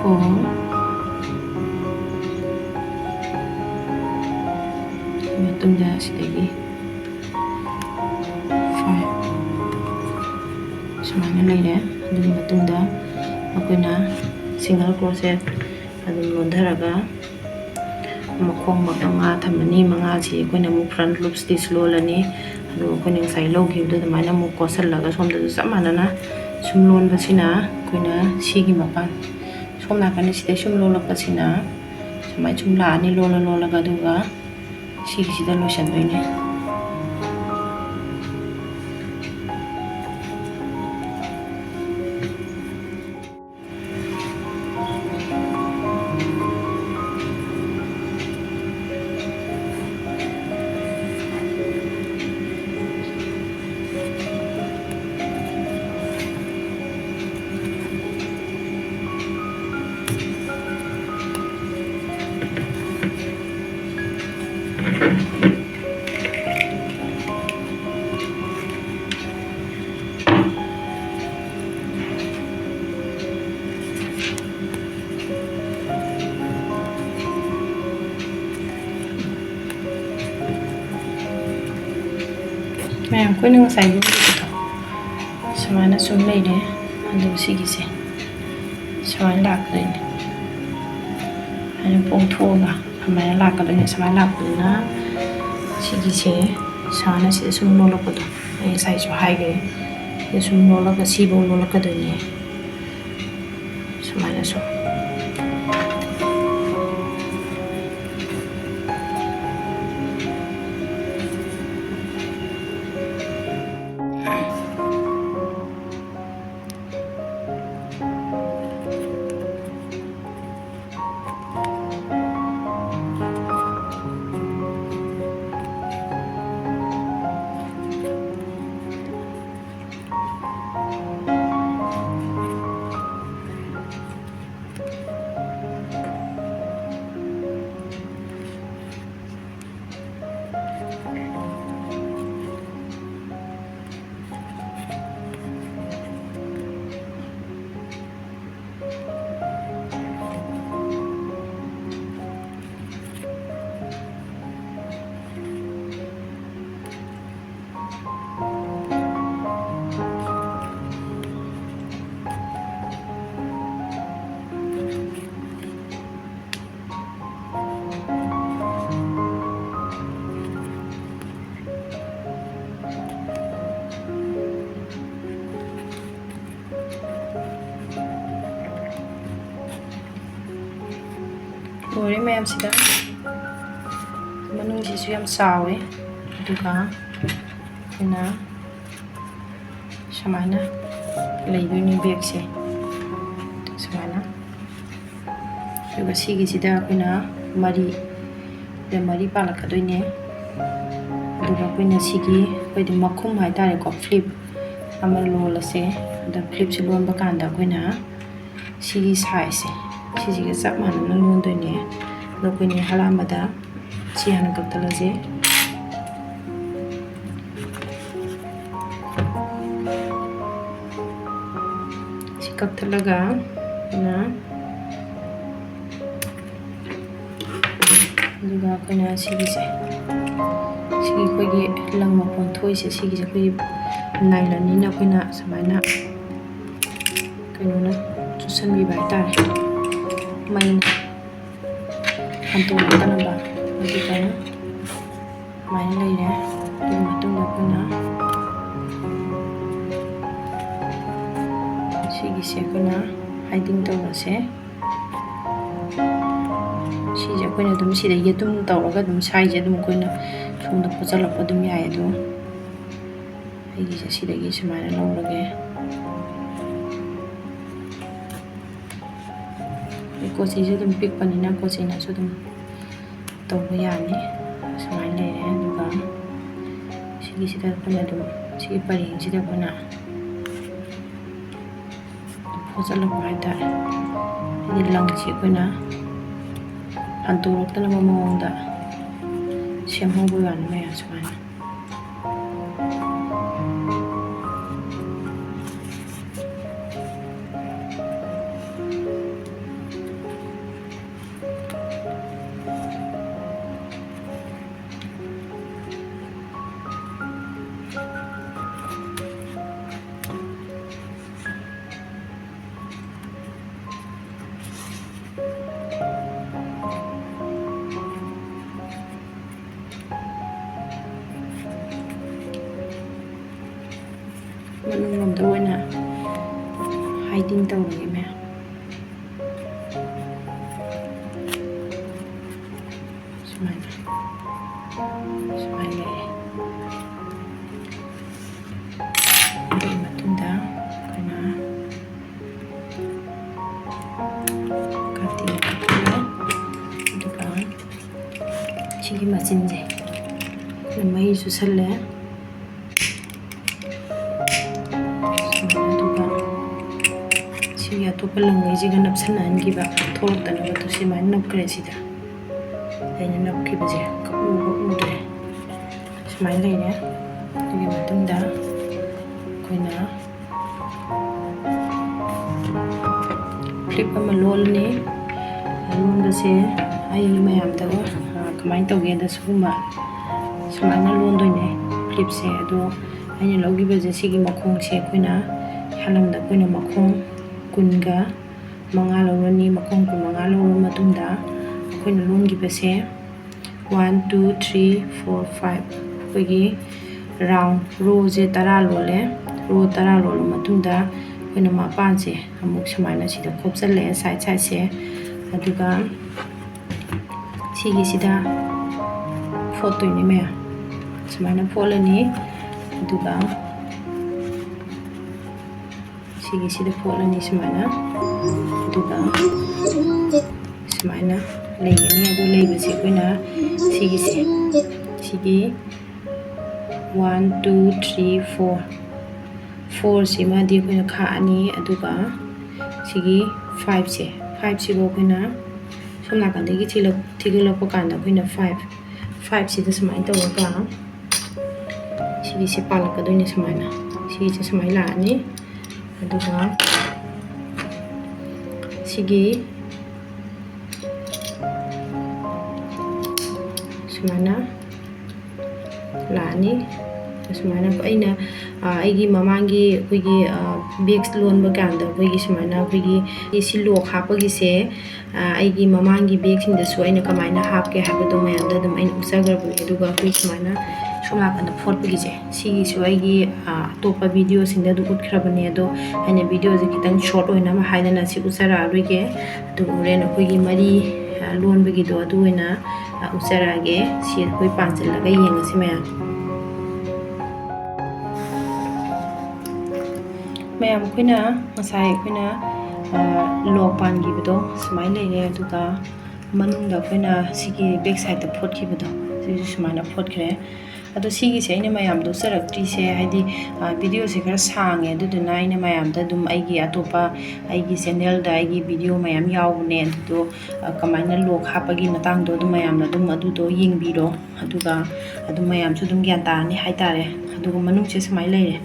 four, ꯃꯇꯨꯡꯗ ꯑꯁꯤꯗꯒꯤ five ꯁꯨꯃꯥꯏꯅ ꯂꯩꯔꯦ꯫ ꯑꯗꯨꯒꯤ ꯃꯇꯨꯡꯗ ꯑꯩꯈꯣꯏꯅ single crochet ꯑꯗꯨꯝ ꯂꯣꯟꯊꯔꯒ ꯃꯈꯣꯡ ꯃꯉꯥ ꯊꯝꯃꯅꯤ꯫ ꯃꯉꯥꯁꯤ ꯑꯩꯈꯣꯏꯅ ꯑꯃꯨꯛ front loop stitch ꯂꯣꯜꯂꯅꯤ꯫ ꯑꯗꯨꯒ ꯑꯩꯈꯣꯏꯅ ꯉꯁꯥꯏ ꯂꯧꯈꯤꯕꯗꯣ ꯑꯗꯨꯃꯥꯏꯅ ꯑꯃꯨꯛ ꯀꯣꯠꯁꯤꯜꯂꯒ ꯁꯣꯝꯗꯁꯨ ꯆꯞ ꯃꯥꯟꯅꯅ ꯁꯨꯝ ꯂꯣꯟꯕꯁꯤꯅ ꯑꯩꯈꯣꯏꯅ ꯁꯤꯒꯤ ꯃꯄꯥꯟ ꯁꯣꯝ ꯅꯥꯀꯟꯗ ꯁꯤꯗꯩ ꯁꯨꯝ ꯂꯣꯜꯂꯛꯄꯁꯤꯅ ꯁꯨꯃꯥꯏꯅ ꯁꯨꯝ ꯂꯥꯛꯑꯅꯤ, ꯂꯣꯜꯂ ꯂꯣꯜꯂꯒ, ꯑꯗꯨꯒ ꯁꯤꯒꯤꯁꯤꯗ ꯂꯣꯏꯁꯟꯗꯣꯏꯅꯦ꯫ ꯃꯌꯥꯝ, ꯑꯩꯈꯣꯏꯅ ꯉꯁꯥꯏꯒꯤ ꯎꯠꯄꯗꯣ ꯁꯨꯃꯥꯏꯅ ꯁꯨꯝ ꯂꯩꯔꯦ꯫ ꯑꯗꯨꯒ ꯁꯤꯒꯤꯁꯦ ꯁꯨꯃꯥꯏꯅ ꯂꯥꯛꯀꯗꯣꯏꯅꯦ꯫ ꯁꯨꯃꯥꯏꯅ ꯄꯣꯝꯊꯣꯛꯑꯒ ꯑꯗꯨꯃꯥꯏꯅ ꯂꯥꯛꯀꯗꯣꯏꯅꯦ꯫ ꯁꯨꯃꯥꯏꯅ ꯂꯥꯛꯄꯗꯨꯅ ꯁꯤꯒꯤꯁꯦ ꯁꯨꯃꯥꯏꯅ ꯁꯤꯗ ꯁꯨꯝ ꯂꯣꯜꯂꯛꯄꯗꯣ, ꯑꯩ ꯉꯁꯥꯏꯁꯨ ꯍꯥꯏꯈ꯭ꯔꯦ, ꯁꯤꯗ ꯁꯨꯝ ꯂꯣꯜꯂꯒ ꯁꯤꯐꯧ ꯂꯣꯜꯂꯛꯀꯗꯣꯏꯅꯦ꯫ ꯁꯨꯃꯥꯏꯅ ꯁꯨꯝ ꯂꯣꯏꯔꯦ ꯃꯌꯥꯝꯁꯤꯗ꯫ ꯃꯅꯨꯡꯁꯤꯁꯨ ꯌꯥꯝ ꯆꯥꯎꯋꯦ꯫ ꯑꯗꯨꯒ ꯑꯩꯈꯣꯏꯅ ꯁꯨꯃꯥꯏꯅ ꯂꯩꯗꯣꯏꯅꯤ ꯕꯦꯒꯁꯦ ꯁꯨꯃꯥꯏꯅ꯫ ꯑꯗꯨꯒ ꯁꯤꯒꯤꯁꯤꯗ ꯑꯩꯈꯣꯏꯅ ꯃꯔꯤ, ꯁꯤꯗ ꯃꯔꯤ ꯄꯥꯜꯂꯛꯀꯗꯣꯏꯅꯦ꯫ ꯑꯗꯨꯒ ꯑꯩꯈꯣꯏꯅ ꯁꯤꯒꯤ, ꯑꯩꯈꯣꯏꯗꯤ ꯃꯈꯨꯝ ꯍꯥꯏꯇꯥꯔꯦꯀꯣ, flip ꯑꯃ ꯂꯣꯜꯂꯁꯦ꯫ ꯑꯗ flipꯁꯦ ꯂꯣꯟꯕ ꯀꯥꯟꯗ ꯑꯩꯈꯣꯏꯅ ꯁꯤꯒꯤ sizeꯁꯦ ꯁꯤꯁꯤꯒ ꯆꯞ ꯃꯥꯟꯅꯅ ꯂꯣꯟꯗꯣꯏꯅꯦ꯫ ꯑꯗꯣ ꯑꯩꯈꯣꯏꯅ ꯍꯥꯂꯥꯟꯕꯗ ꯁꯤ ꯍꯥꯟꯅ ꯀꯛꯊꯠꯂꯁꯦ꯫ ꯁꯤ ꯀꯛꯊꯠꯂꯒ ꯑꯩꯈꯣꯏꯅ, ꯑꯗꯨꯒ ꯑꯩꯈꯣꯏꯅ ꯁꯤꯒꯤꯁꯦ, ꯁꯤꯒꯤ ꯑꯩꯈꯣꯏꯒꯤ ꯂꯪ ꯃꯄꯣꯟ ꯊꯣꯛꯏꯁꯦ, ꯁꯤꯒꯤꯁꯦ ꯑꯩꯈꯣꯏꯒꯤ nylonꯅꯤꯅ ꯑꯩꯈꯣꯏꯅ ꯁꯨꯃꯥꯏꯅ ꯀꯩꯅꯣꯅ ꯆꯨꯁꯟꯕꯤꯕ ꯍꯥꯏꯇꯥꯔꯦ, ꯃꯩꯅ ꯍꯟꯇꯣꯛꯂꯛꯇꯅꯕ꯫ ꯑꯗꯨꯒ ꯁꯨꯃꯥꯏꯅ ꯂꯩꯔꯦ꯫ ꯑꯗꯨꯒꯤ ꯃꯇꯨꯡꯗ ꯑꯩꯈꯣꯏꯅ ꯁꯤꯒꯤꯁꯦ ꯑꯩꯈꯣꯏꯅ hiding ꯇꯧꯔꯁꯦ꯫ ꯁꯤꯁꯦ ꯑꯩꯈꯣꯏꯅ ꯑꯗꯨꯝ ꯁꯤꯗꯒꯤ ꯑꯗꯨꯝ ꯇꯧꯔꯒ ꯑꯗꯨꯝ sizeꯁꯦ ꯑꯗꯨꯝ ꯑꯩꯈꯣꯏꯅ ꯁꯣꯝꯗ ꯐꯣꯠꯆꯜꯂꯛꯄ ꯑꯗꯨꯝ ꯌꯥꯏ꯫ ꯑꯗꯣ ꯑꯩꯒꯤꯁꯦ ꯁꯤꯗꯒꯤ ꯁꯨꯃꯥꯏꯅ ꯂꯧꯔꯒꯦ꯫ ꯀꯣꯆꯤꯁꯦ ꯑꯗꯨꯝ ꯄꯤꯛꯄꯅꯤꯅ ꯀꯣꯆꯤꯅꯁꯨ ꯑꯗꯨꯝ ꯇꯧꯕ ꯌꯥꯅꯤ꯫ ꯁꯨꯃꯥꯏꯅ ꯂꯩꯔꯦ꯫ ꯑꯗꯨꯒ ꯁꯤꯒꯤꯁꯤꯗ ꯑꯩꯈꯣꯏꯅ ꯑꯗꯨꯝ, ꯁꯤꯒꯤ ꯄꯔꯦꯡꯁꯤꯗ ꯑꯩꯈꯣꯏꯅ ꯐꯣꯠꯆꯜꯂꯛꯄ ꯍꯥꯏꯇꯥꯔꯦ꯫ ꯁꯤꯒꯤ ꯂꯪꯁꯤ ꯑꯩꯈꯣꯏꯅ ꯍꯟꯇꯣꯔꯛꯇꯅꯕ ꯃꯑꯣꯡꯗ ꯁꯦꯝꯍꯧꯕ ꯌꯥꯅꯤ ꯃꯌꯥꯝ ꯁꯨꯃꯥꯏꯅ꯫ ꯃꯅꯨꯡ ꯂꯣꯝꯗ ꯑꯣꯏꯅ hiding ꯇꯧꯔꯒꯦ ꯃꯌꯥꯝ꯫ ꯃꯩ ꯆꯨꯁꯜꯂꯦ꯫ ꯑꯗꯨꯒ ꯁꯤꯒꯤ ꯑꯇꯣꯞꯄ ꯂꯪꯉꯩꯁꯤꯒ ꯅꯞꯁꯟꯅꯍꯟꯈꯤꯕ, ꯊꯣꯛꯂꯛꯇꯅꯕ꯫ ꯑꯗꯨ ꯁꯨꯃꯥꯏꯅ ꯅꯞꯈ꯭ꯔꯦ꯫ ꯁꯤꯗ ꯑꯩꯅ ꯅꯞꯈꯤꯕꯁꯦ ꯀꯛꯎꯕ ꯎꯗ꯭ꯔꯦ꯫ ꯁꯨꯃꯥꯏꯅ ꯂꯩꯔꯦ꯫ ꯑꯗꯨꯒꯤ ꯃꯇꯨꯡꯗ ꯑꯩꯈꯣꯏꯅ ꯐ꯭ꯂꯤꯞ ꯑꯃ ꯂꯣꯜꯂꯅꯤ꯫ ꯂꯣꯟꯕꯁꯦ ꯑꯩ ꯃꯌꯥꯝꯗ, ꯑ, ꯀꯃꯥꯏꯅ ꯇꯧꯒꯦꯗ, ꯁꯤꯒꯨꯝꯕ ꯁꯨꯃꯥꯏꯅ ꯂꯣꯟꯗꯣꯏꯅꯦ ꯐ꯭ꯂꯤꯞꯁꯦ꯫ ꯑꯗꯣ ꯑꯩꯅ ꯂꯧꯈꯤꯕꯁꯦ ꯁꯤꯒꯤ ꯃꯈꯣꯡꯁꯦ ꯑꯩꯈꯣꯏꯅ ꯍꯥꯜꯂꯝꯗ ꯑꯩꯈꯣꯏꯅ ꯃꯈꯣꯡ ꯀꯨꯟꯒ ꯃꯉꯥ ꯂꯧꯔꯅꯤ꯫ ꯃꯈꯣꯡ ꯀꯨꯟ ꯃꯉꯥ ꯂꯧꯔꯕ ꯃꯇꯨꯡꯗ ꯑꯩꯈꯣꯏꯅ ꯂꯣꯟꯈꯤꯕꯁꯦ one, two, three, four, five, ꯑꯩꯈꯣꯏꯒꯤ ꯔꯥꯎꯟ ꯔꯣꯁꯦ ꯇꯔꯥ ꯂꯣꯜꯂꯦ꯫ ꯔꯣ ꯇꯔꯥ ꯂꯣꯜꯂ ꯃꯇꯨꯡꯗ ꯑꯩꯈꯣꯏꯅ ꯃꯄꯥꯟꯁꯦ ꯑꯃꯨꯛ ꯁꯨꯃꯥꯏꯅ ꯁꯤꯗ ꯈꯣꯞꯆꯜꯂꯦ, ꯁꯥꯏꯠ ꯁꯥꯏꯠꯁꯦ꯫ ꯑꯗꯨꯒ ꯁꯤꯒꯤꯁꯤꯗ ꯐꯣꯠꯇꯣꯏꯅꯦ ꯃꯌꯥꯝ꯫ ꯁꯨꯃꯥꯏꯅ ꯐꯣꯠꯂꯅꯤ꯫ ꯑꯗꯨꯒ ꯁꯤꯒꯤꯁꯤꯗ ꯐꯣꯠꯂꯅꯤ ꯁꯨꯃꯥꯏꯅ꯫ ꯑꯗꯨꯒ ꯁꯨꯃꯥꯏꯅ ꯂꯩꯒꯅꯤ꯫ ꯑꯗꯨ ꯂꯩꯕꯁꯦ ꯑꯩꯈꯣꯏꯅ ꯁꯤꯒꯤꯁꯦ, ꯁꯤꯒꯤ one, two, three, four, ꯐꯣꯔꯁꯤꯃꯗꯤ ꯑꯩꯈꯣꯏꯅ ꯈꯥꯛꯑꯅꯤ꯫ ꯑꯗꯨꯒ ꯁꯤꯒꯤ ꯐꯥꯏꯚꯁꯦ, ꯐꯥꯏꯚꯁꯤꯕꯨ ꯑꯩꯈꯣꯏꯅ ꯁꯣꯝ ꯅꯥꯀꯟꯗꯒꯤ ꯊꯤꯂꯛ-, ꯊꯤꯒꯠꯂꯛꯄ ꯀꯥꯟꯗ ꯑꯩꯈꯣꯏꯅ ꯐꯥꯏꯚ, ꯐꯥꯏꯚꯁꯤꯗ ꯁꯨꯃꯥꯏꯅ ꯇꯧꯔꯒ ꯁꯤꯒꯤꯁꯦ ꯄꯥꯜꯂꯛꯀꯗꯣꯏꯅꯦ ꯁꯨꯃꯥꯏꯅ꯫ ꯁꯤꯒꯤꯁꯦ ꯁꯨꯃꯥꯏꯅ ꯂꯥꯛꯑꯅꯤ꯫ ꯑꯗꯨꯒ ꯁꯤꯒꯤ ꯁꯨꯃꯥꯏꯅ ꯂꯥꯛꯑꯅꯤ꯫ ꯑꯁꯨꯃꯥꯏꯅ ꯑꯩꯅ, ꯑ, ꯑꯩꯒꯤ ꯃꯃꯥꯡꯒꯤ ꯑꯩꯈꯣꯏꯒꯤ, ꯑ, ꯕꯦꯛꯁ ꯂꯣꯟꯕ ꯀꯥꯟꯗ ꯑꯩꯈꯣꯏꯒꯤ ꯁꯨꯃꯥꯏꯅ ꯑꯩꯈꯣꯏꯒꯤ ꯁꯤ ꯂꯣꯛ ꯍꯥꯞꯄꯒꯤꯁꯦ, ꯑ, ꯑꯩꯒꯤ ꯃꯃꯥꯡꯒꯤ ꯕꯦꯛꯁꯤꯡꯗꯁꯨ ꯑꯩꯅ ꯀꯃꯥꯏꯅ ꯍꯥꯞꯀꯦ ꯍꯥꯏꯕꯗꯣ ꯃꯌꯥꯝꯗ ꯑꯗꯨꯝ ꯑꯩꯅ ꯎꯠꯆꯈ꯭ꯔꯕꯅꯦ꯫ ꯑꯗꯨꯒ ꯑꯩꯈꯣꯏ ꯁꯨꯃꯥꯏꯅ ꯁꯣꯝ ꯅꯥꯀꯟꯗ ꯐꯣꯠꯄꯒꯤꯁꯦ, ꯁꯤꯒꯤꯁꯨ ꯑꯩꯒꯤ, ꯑ, ꯑꯇꯣꯞꯄ ꯚꯤꯗꯤꯑꯣꯁꯤꯡꯗ ꯑꯗꯨꯝ ꯎꯠꯈ꯭ꯔꯕꯅꯦ꯫ ꯑꯗꯣ ꯑꯩꯅ ꯚꯤꯗꯤꯑꯣꯁꯦ ꯈꯤꯇꯪ ꯁꯣꯔꯠ ꯑꯣꯏꯅꯕ ꯍꯥꯏꯗꯅ ꯁꯤ ꯎꯠꯆꯔꯛꯑꯔꯣꯏꯒꯦ꯫ ꯑꯗꯨꯒ ꯍꯣꯔꯦꯟ ꯑꯩꯈꯣꯏꯒꯤ ꯃꯔꯤ, ꯑ, ꯂꯣꯟꯕꯒꯤꯗꯣ ꯑꯗꯨ ꯑꯣꯏꯅ, ꯑ, ꯎꯠꯆꯔꯛꯑꯒꯦ꯫ ꯁꯤ ꯑꯩꯈꯣꯏ ꯄꯥꯟꯁꯤꯜꯂꯒ ꯌꯦꯡꯉꯁꯤ ꯃꯌꯥꯝ꯫ ꯃꯌꯥꯝ, ꯑꯩꯈꯣꯏꯅ ꯉꯁꯥꯏ ꯑꯩꯈꯣꯏꯅ, ꯑ, ꯂꯣꯛ ꯄꯥꯟꯈꯤꯕꯗꯣ ꯁꯨꯃꯥꯏꯅ ꯂꯩꯔꯦ꯫ ꯑꯗꯨꯒ ꯃꯅꯨꯡꯗ ꯑꯩꯈꯣꯏꯅ ꯁꯤꯒꯤ ꯕꯦꯛ ꯁꯥꯏꯗꯠꯇ ꯐꯣꯠꯈꯤꯕꯗꯣ, ꯁꯨꯃꯥꯏꯅ ꯐꯣꯠꯈ꯭ꯔꯦ꯫ ꯑꯗꯣ ꯁꯤꯒꯤꯁꯦ ꯑꯩꯅ ꯃꯌꯥꯝꯗ ꯎꯠꯆꯔꯛꯇ꯭ꯔꯤꯁꯦ, ꯍꯥꯏꯗꯤ, ꯑ, videoꯁꯦ ꯈꯔ ꯁꯥꯡꯉꯦ, ꯑꯗꯨꯗꯨꯅ ꯑꯩꯅ ꯃꯌꯥꯝꯗ ꯑꯗꯨꯝ ꯑꯩꯒꯤ ꯑꯇꯣꯞꯄ ꯑꯩꯒꯤ channelꯗ ꯑꯩꯒꯤ video ꯃꯌꯥꯝ ꯌꯥꯎꯕꯅꯦ, ꯑꯗꯨꯗꯣ, ꯑ, ꯀꯃꯥꯏꯅ lock ꯍꯥꯞꯄꯒꯤ ꯃꯇꯥꯡꯗꯣ ꯑꯗꯨꯝ ꯃꯌꯥꯝꯅ ꯑꯗꯨꯝ ꯑꯗꯨꯗꯣ ꯌꯦꯡꯕꯤꯔꯣ, ꯑꯗꯨꯒ ꯑꯗꯨꯝ ꯃꯌꯥꯝꯁꯨ ꯑꯗꯨꯝ ꯒ꯭ꯌꯥꯟ ꯇꯥꯔꯅꯤ ꯍꯥꯏꯇꯥꯔꯦ꯫ ꯑꯗꯨꯒ ꯃꯅꯨꯡꯁꯦ ꯁꯨꯃꯥꯏꯅ ꯂꯩꯔꯦ,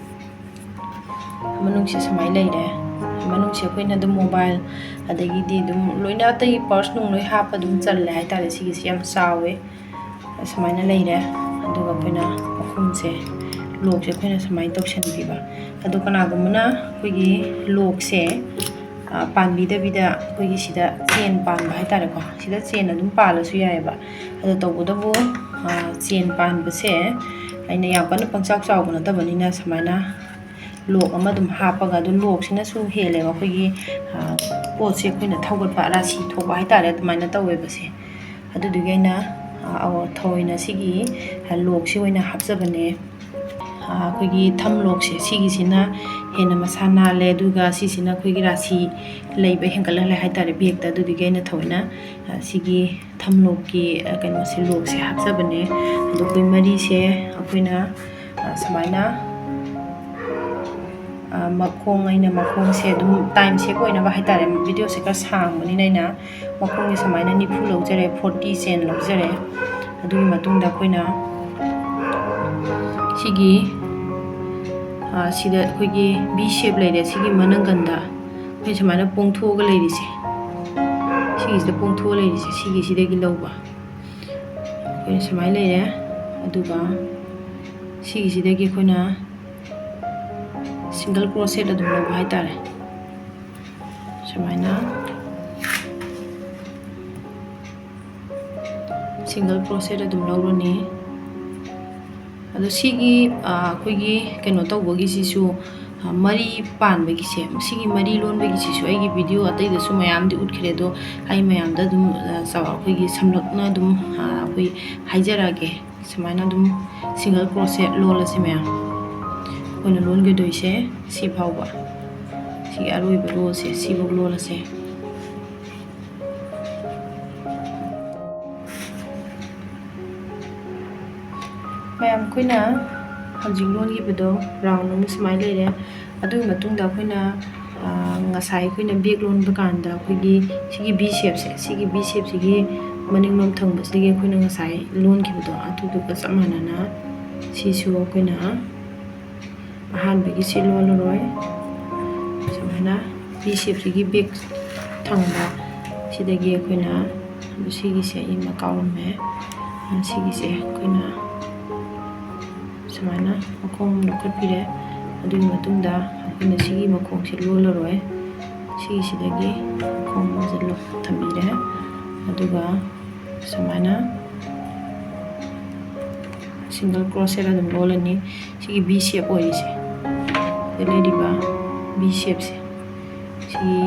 ꯃꯅꯨꯡꯁꯦ ꯁꯨꯃꯥꯏꯅ ꯂꯩꯔꯦ꯫ ꯃꯅꯨꯡꯁꯦ ꯑꯩꯈꯣꯏꯅ ꯑꯗꯨꯝ mobile, ꯑꯗꯒꯤꯗꯤ ꯑꯗꯨꯝ ꯂꯣꯏꯅ ꯑꯇꯩ purse ꯅꯨꯡ ꯂꯣꯏ ꯍꯥꯞꯄ ꯑꯗꯨꯝ ꯆꯜꯂꯦ ꯍꯥꯏꯇꯥꯔꯦ꯫ ꯁꯤꯒꯤꯁꯤ ꯌꯥꯝ ꯆꯥꯎꯋꯦ꯫ ꯁꯨꯃꯥꯏꯅ ꯂꯩꯔꯦ꯫ ꯑꯗꯨꯒ ꯑꯩꯈꯣꯏꯅ ꯃꯈꯨꯝꯁꯦ, lockꯁꯦ ꯑꯩꯈꯣꯏꯅ ꯁꯨꯃꯥꯏꯅ ꯇꯧꯁꯟꯕꯤꯕ꯫ ꯑꯗꯣ ꯀꯅꯥꯒꯨꯝꯕꯅ ꯑꯩꯈꯣꯏꯒꯤ lockꯁꯦ, ꯑ, ꯄꯥꯟꯕꯤꯗꯕꯤꯗ ꯑꯩꯈꯣꯏꯒꯤ ꯁꯤꯗ chain ꯄꯥꯟꯕ ꯍꯥꯏꯇꯥꯔꯦꯀꯣ, ꯁꯤꯗ chain ꯑꯗꯨꯝ ꯄꯥꯜꯂꯁꯨ ꯌꯥꯏꯑꯕ꯫ ꯑꯗꯣ ꯇꯧꯕꯇꯕꯨ, ꯑ, chain ꯄꯥꯟꯕꯁꯦ ꯑꯩꯅ ꯌꯥꯝ ꯀꯟꯅ ꯄꯪꯆꯥꯎ ꯆꯥꯎꯕ ꯅꯠꯇꯕꯅꯤꯅ ꯁꯨꯃꯥꯏꯅ lock ꯑꯃ ꯑꯗꯨꯝ ꯍꯥꯞꯄꯒ, ꯑꯗꯨ lockꯁꯤꯅꯁꯨ ꯍꯦꯜꯂꯦꯕ ꯑꯩꯈꯣꯏꯒꯤ, ꯑ, ꯄꯣꯠꯁꯦ ꯑꯩꯈꯣꯏꯅ ꯊꯧꯒꯠꯄ, ꯔꯥꯁꯤ ꯊꯣꯛꯄ ꯍꯥꯏꯇꯥꯔꯦ, ꯑꯗꯨꯃꯥꯏꯅ ꯇꯧꯋꯦꯕ ꯁꯦ꯫ ꯑꯗꯨꯗꯨꯒꯤ ꯑꯩꯅ, ꯑ, ꯑ, ꯊꯑꯣꯏꯅ ꯁꯤꯒꯤ, ꯑ, lockꯁꯤ ꯑꯣꯏꯅ ꯍꯥꯞꯆꯕꯅꯦ꯫ ꯑ, ꯑꯩꯈꯣꯏꯒꯤ thumb lockꯁꯦ, ꯁꯤꯒꯤꯁꯤꯅ ꯍꯦꯟꯅ ꯃꯁꯥ ꯅꯥꯜꯂꯦ, ꯑꯗꯨꯒ ꯁꯤꯁꯤꯅ ꯑꯩꯈꯣꯏꯒꯤ ꯔꯥꯁꯤ ꯂꯩꯕ ꯍꯦꯟꯒꯠꯍꯜꯂꯦ ꯍꯥꯏꯇꯥꯔꯦ bagꯇ꯫ ꯑꯗꯨꯗꯨꯒꯤ ꯑꯩꯅ ꯊꯑꯣꯏꯅ, ꯑ, ꯁꯤꯒꯤ thumb lockꯀꯤ, ꯑ, ꯀꯩꯅꯣꯁꯦ, lockꯁꯦ ꯍꯥꯞꯆꯕꯅꯦ꯫ ꯑꯗꯣ ꯑꯩꯈꯣꯏ ꯃꯔꯤꯁꯦ ꯑꯩꯈꯣꯏꯅ, ꯑ, ꯁꯨꯃꯥꯏꯅ, ꯑ, ꯃꯈꯣꯡ, ꯑꯩꯅ ꯃꯈꯣꯡꯁꯦ ꯑꯗꯨꯝ time save ꯑꯣꯏꯅꯕ ꯍꯥꯏꯇꯥꯔꯦ, videoꯁꯦ ꯈꯔ ꯁꯥꯡꯕꯅꯤꯅ ꯑꯩꯅ ꯃꯈꯣꯡꯁꯦ ꯁꯨꯃꯥꯏꯅ ꯅꯤꯐꯨ ꯂꯧꯖꯔꯦ, forty chain ꯂꯧꯖꯔꯦ꯫ ꯑꯗꯨꯒꯤ ꯃꯇꯨꯡꯗ ꯑꯩꯈꯣꯏꯅ ꯁꯤꯒꯤ, ꯑ, ꯁꯤꯗ ꯑꯩꯈꯣꯏꯒꯤ V shape ꯂꯩꯔꯦ, ꯁꯤꯒꯤ ꯃꯅꯪꯒꯟꯗ ꯑꯩꯈꯣꯏ ꯁꯨꯃꯥꯏꯅ ꯄꯣꯡꯊꯣꯛꯑꯒ ꯂꯩꯔꯤꯁꯦ, ꯁꯤꯒꯤꯁꯤꯗ ꯄꯣꯡꯊꯣꯛꯑ ꯂꯩꯔꯤꯁꯦ, ꯁꯤꯒꯤꯁꯤꯗꯒꯤ ꯂꯧꯕ꯫ ꯑꯩꯈꯣꯏꯅ ꯁꯨꯃꯥꯏꯅ ꯂꯩꯔꯦ꯫ ꯑꯗꯨꯒ ꯁꯤꯒꯤꯁꯤꯗꯒꯤ ꯑꯩꯈꯣꯏꯅ single crochet ꯑꯗꯨꯝ ꯂꯧꯕ ꯍꯥꯏꯇꯥꯔꯦ꯫ ꯁꯨꯃꯥꯏꯅ single crochet ꯑꯗꯨꯝ ꯂꯧꯔꯅꯤ꯫ ꯑꯗꯣ ꯁꯤꯒꯤ, ꯑ, ꯑꯩꯈꯣꯏꯒꯤ ꯀꯩꯅꯣ ꯇꯧꯕꯒꯤꯁꯤꯁꯨ, ꯑ, ꯃꯔꯤ ꯄꯥꯟꯕꯒꯤꯁꯦ, ꯁꯤꯒꯤ ꯃꯔꯤ ꯂꯣꯟꯕꯒꯤꯁꯤꯁꯨ ꯑꯩꯒꯤ video ꯑꯇꯩꯗꯁꯨ ꯃꯌꯥꯝꯗꯤ ꯎꯠꯈ꯭ꯔꯦ꯫ ꯑꯗꯣ ꯑꯩ ꯃꯌꯥꯝꯗ ꯑꯗꯨꯝ, ꯑ, ꯆꯥꯎ-, ꯑꯩꯈꯣꯏꯒꯤ ꯁꯝꯂꯞꯅ ꯑꯗꯨꯝ, ꯑ, ꯑꯩꯈꯣꯏ ꯍꯥꯏꯖꯔꯛꯑꯒꯦ꯫ ꯁꯨꯃꯥꯏꯅ ꯑꯗꯨꯝ single crochet ꯂꯣꯜꯂꯁꯦ ꯃꯌꯥꯝ꯫ ꯑꯩꯈꯣꯏꯅ ꯂꯣꯟꯒꯗꯣꯏꯁꯦ ꯁꯤ ꯐꯥꯎꯕ, ꯁꯤꯒꯤ ꯑꯔꯣꯏꯕ rowꯁꯦ ꯁꯤꯐꯥꯎ ꯂꯣꯜꯂꯁꯦ꯫ ꯃꯌꯥꯝ, ꯑꯩꯈꯣꯏꯅ ꯍꯧꯖꯤꯛ ꯂꯣꯟꯈꯤꯕꯗꯣ ꯔꯥꯎꯟ ꯑꯃ ꯁꯨꯃꯥꯏꯅ ꯂꯩꯔꯦ꯫ ꯑꯗꯨꯒꯤ ꯃꯇꯨꯡꯗ ꯑꯩꯈꯣꯏꯅ, ꯑ, ꯉꯁꯥꯏ ꯑꯩꯈꯣꯏꯅ ꯕꯦꯛ ꯂꯣꯟꯕ ꯀꯥꯟꯗ ꯑꯩꯈꯣꯏꯒꯤ ꯁꯤꯒꯤ ꯚꯤ ꯁꯦꯞꯁꯦ, ꯁꯤꯒꯤ ꯚꯤ ꯁꯦꯞꯁꯤꯒꯤ ꯃꯅꯤꯡꯂꯣꯝ ꯊꯪꯕꯁꯤꯗꯒꯤ ꯑꯩꯈꯣꯏꯅ ꯉꯁꯥꯏ ꯂꯣꯟꯈꯤꯕꯗꯣ ꯑꯗꯨꯗꯨꯒ ꯆꯞ ꯃꯥꯟꯅꯅ ꯁꯤꯁꯨ ꯑꯩꯈꯣꯏꯅ ꯑꯍꯥꯟꯕꯒꯤ ꯁꯤ ꯂꯣꯜꯂꯔꯣꯏ꯫ ꯁꯨꯃꯥꯏꯅ ꯚꯤ ꯁꯦꯞꯁꯤꯒꯤ ꯕꯦꯛ ꯊꯪꯕ ꯁꯤꯗꯒꯤ ꯑꯩꯈꯣꯏꯅ, ꯁꯤꯒꯤꯁꯦ ꯑꯩ ꯑꯃ ꯀꯥꯎꯔꯝꯃꯦ꯫ ꯁꯤꯒꯤꯁꯦ ꯑꯩꯈꯣꯏꯅ ꯁꯨꯃꯥꯏꯅ ꯃꯈꯣꯡ ꯂꯧꯈꯠꯄꯤꯔꯦ꯫ ꯑꯗꯨꯒꯤ ꯃꯇꯨꯡꯗ ꯑꯩꯈꯣꯏꯅ ꯁꯤꯒꯤ ꯃꯈꯣꯡꯁꯦ ꯂꯣꯜꯂꯔꯣꯏ꯫ ꯁꯤꯒꯤꯁꯤꯗꯒꯤ ꯃꯈꯣꯡ ꯑꯃꯁꯦ ꯂꯧ-, ꯊꯝꯕꯤꯔꯦ꯫ ꯑꯗꯨꯒ ꯁꯨꯃꯥꯏꯅ ꯁꯤꯡꯒꯜ ꯀ꯭ꯔꯣꯁꯦꯠ ꯑꯗꯨꯝ ꯂꯣꯜꯂꯅꯤ꯫ ꯁꯤꯒꯤ ꯚꯤ ꯁꯦꯞ ꯑꯣꯏꯔꯤꯁꯦ, ꯁꯤꯗ ꯂꯩꯔꯤꯕ ꯚꯤ ꯁꯦꯞꯁꯦ, ꯁꯤꯒꯤ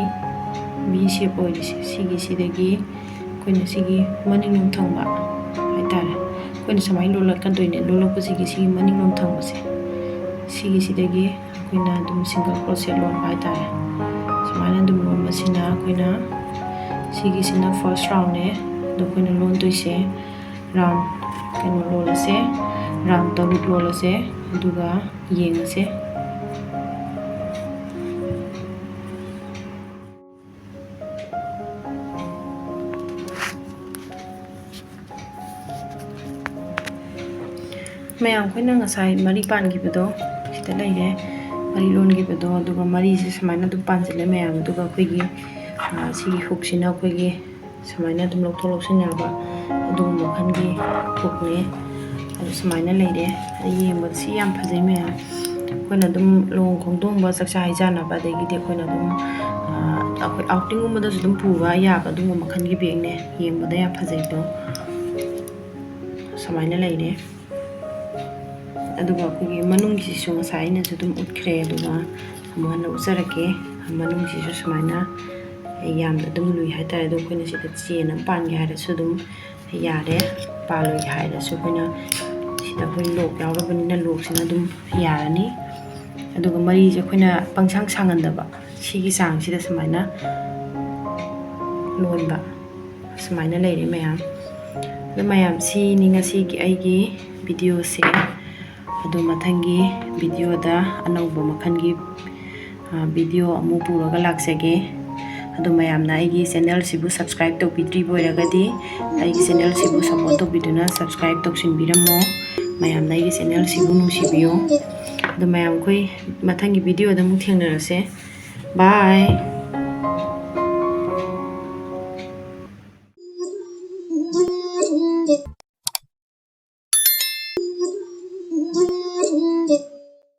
ꯚꯤ ꯁꯦꯞ ꯑꯣꯏꯔꯤꯁꯦ, ꯁꯤꯒꯤꯁꯤꯗꯒꯤ ꯑꯩꯈꯣꯏꯅ ꯁꯤꯒꯤ ꯃꯅꯤꯡ ꯊꯪꯕ ꯍꯥꯏꯇꯥꯔꯦ, ꯑꯩꯈꯣꯏꯅ ꯁꯨꯃꯥꯏꯅ ꯂꯣꯜꯂꯛꯀꯗꯣꯏꯅꯦ꯫ ꯂꯣꯜꯂꯛꯄꯁꯤꯒꯤ ꯁꯤꯒꯤ ꯃꯅꯤꯡꯂꯣꯝ ꯊꯪꯕꯁꯦ, ꯁꯤꯒꯤꯁꯤꯗꯒꯤ ꯑꯩꯈꯣꯏꯅ ꯑꯗꯨꯝ ꯁꯤꯡꯒꯜ ꯀ꯭ꯔꯣꯁꯦꯠ ꯂꯣꯟꯕ ꯍꯥꯏꯇꯥꯔꯦ꯫ ꯁꯨꯃꯥꯏꯅ ꯑꯗꯨꯝ ꯂꯣꯟꯕꯁꯤꯅ ꯑꯩꯈꯣꯏꯅ ꯁꯤꯒꯤꯁꯤꯅ ꯐꯥꯔꯁ ꯔꯥꯎꯟꯅꯦ꯫ ꯑꯗꯣ ꯑꯩꯈꯣꯏꯅ ꯂꯣꯟꯗꯣꯏꯁꯦ ꯔꯥꯎꯟ ꯀꯩꯅꯣ ꯂꯣꯜꯂꯁꯦ, ꯔꯥꯎꯟ ꯇꯔꯨꯛ ꯂꯣꯜꯂꯁꯦ꯫ ꯑꯗꯨꯒ ꯌꯦꯡꯉꯁꯦ꯫ ꯃꯌꯥꯝ, ꯑꯩꯈꯣꯏꯅ ꯉꯁꯥꯏ ꯃꯔꯤ ꯄꯥꯟꯈꯤꯕꯗꯣ ꯁꯤꯗ ꯂꯩꯔꯦ, ꯃꯔꯤ ꯂꯣꯟꯈꯤꯕꯗꯣ꯫ ꯑꯗꯨꯒ ꯃꯔꯤꯁꯦ ꯁꯨꯃꯥꯏꯅ ꯑꯗꯨꯝ ꯄꯥꯟꯁꯤꯜꯂꯦ ꯃꯌꯥꯝ꯫ ꯑꯗꯨꯒ ꯑꯩꯈꯣꯏꯒꯤ, ꯑ, ꯁꯤꯒꯤ ꯍꯨꯛꯁꯤꯅ ꯑꯩꯈꯣꯏꯒꯤ ꯁꯨꯃꯥꯏꯅ ꯑꯗꯨꯝ ꯂꯧꯊꯣꯛ ꯂꯧꯁꯤꯟ ꯌꯥꯕ ꯑꯗꯨꯒꯨꯝꯕ ꯃꯈꯜꯒꯤ ꯍꯨꯛꯅꯦ꯫ ꯑꯗꯨ ꯁꯨꯃꯥꯏꯅ ꯂꯩꯔꯦ꯫ ꯌꯦꯡꯕꯗ ꯁꯤ ꯌꯥꯝ ꯐꯖꯩ ꯃꯌꯥꯝ꯫ ꯑꯩꯈꯣꯏꯅ ꯑꯗꯨꯝ ꯂꯨꯍꯣꯡ ꯈꯣꯡꯗꯣꯡꯕ, ꯆꯥꯛꯆꯥ ꯍꯩꯖꯥꯟꯅꯕ, ꯑꯗꯒꯤꯗꯤ ꯑꯩꯈꯣꯏꯅ ꯑꯗꯨꯝ, ꯑ, ꯑꯩꯈꯣꯏ ꯑꯥꯎꯇꯤꯡꯒꯨꯝꯕꯗꯁꯨ ꯑꯗꯨꯝ ꯄꯨꯕ ꯌꯥꯕ ꯑꯗꯨꯒꯨꯝꯕ ꯃꯈꯜꯒꯤ ꯕꯦꯒꯅꯦ꯫ ꯌꯦꯡꯕꯗ ꯌꯥꯝ ꯐꯖꯩꯗꯣ꯫ ꯁꯨꯃꯥꯏꯅ ꯂꯩꯔꯦ꯫ ꯑꯗꯨꯒ ꯑꯩꯈꯣꯏꯒꯤ ꯃꯅꯨꯡꯒꯤꯁꯤꯁꯨ ꯉꯁꯥꯏ ꯑꯩꯅꯁꯨ ꯑꯗꯨꯝ ꯎꯠꯈ꯭ꯔꯦ, ꯑꯗꯨꯒ ꯑꯃꯨꯛ ꯍꯟꯅ ꯎꯠꯆꯔꯛꯀꯦ꯫ ꯃꯅꯨꯡꯁꯤꯁꯨ ꯁꯨꯃꯥꯏꯅ ꯌꯥꯝꯅ ꯑꯗꯨꯝ ꯂꯨꯏ ꯍꯥꯏꯇꯥꯔꯦ꯫ ꯑꯗꯣ ꯑꯩꯈꯣꯏꯅ ꯁꯤꯗ ꯆꯦꯟ ꯑꯃ ꯄꯥꯟꯒꯦ ꯍꯥꯏꯔꯁꯨ ꯑꯗꯨꯝ ꯌꯥꯔꯦ, ꯄꯥꯜꯂꯣꯏꯒꯦ ꯍꯥꯏꯔꯁꯨ ꯑꯩꯈꯣꯏꯅ ꯁꯤꯗ ꯑꯩꯈꯣꯏ ꯂꯣꯛ ꯌꯥꯎꯔꯕꯅꯤꯅ ꯂꯣꯛꯁꯤꯅ ꯑꯗꯨꯝ ꯌꯥꯔꯅꯤ꯫ ꯑꯗꯨꯒ ꯃꯔꯤꯁꯦ ꯑꯩꯈꯣꯏꯅ ꯄꯪꯁꯥꯡ ꯁꯥꯡꯍꯟꯗꯕ, ꯁꯤꯒꯤ ꯆꯥꯡꯁꯤꯗ ꯁꯨꯃꯥꯏꯅ ꯂꯣꯟꯕ꯫ ꯁꯨꯃꯥꯏꯅ ꯂꯩꯔꯦ ꯃꯌꯥꯝ꯫ ꯑꯗꯣ ꯃꯌꯥꯝ, ꯁꯤꯅꯤ ꯉꯁꯤꯒꯤ ꯑꯩꯒꯤ ꯚꯤꯗꯤꯑꯣꯁꯦ꯫ ꯑꯗꯣ ꯃꯊꯪꯒꯤ ꯚꯤꯗꯤꯑꯣꯗ ꯑꯅꯧꯕ ꯃꯈꯜꯒꯤ, ꯑ, ꯚꯤꯗꯤꯑꯣ ꯑꯃꯨꯛ ꯄꯨꯔꯒ ꯂꯥꯛꯆꯒꯦ꯫ ꯑꯗꯣ ꯃꯌꯥꯝꯅ ꯑꯩꯒꯤ ꯆꯦꯅꯦꯜꯁꯤꯕꯨ subscribe ꯇꯧꯕꯤꯗ꯭ꯔꯤꯕ ꯑꯣꯏꯔꯒꯗꯤ, ꯑꯩꯒꯤ ꯆꯦꯅꯦꯜꯁꯤꯕꯨ support ꯇꯧꯕꯤꯗꯨꯅ subscribe ꯇꯧꯁꯤꯟꯕꯤꯔꯝꯃꯣ꯫ ꯃꯌꯥꯝꯅ ꯑꯩꯒꯤ ꯆꯦꯅꯦꯜꯁꯤꯕꯨ ꯅꯨꯡꯁꯤꯕꯤꯌꯨ꯫ ꯑꯗꯣ ꯃꯌꯥꯝ, ꯑꯩꯈꯣꯏ ꯃꯊꯪꯒꯤ ꯚꯤꯗꯤꯑꯣꯗ ꯑꯃꯨꯛ ꯊꯦꯡꯅꯔꯁꯦ꯫ Bye꯫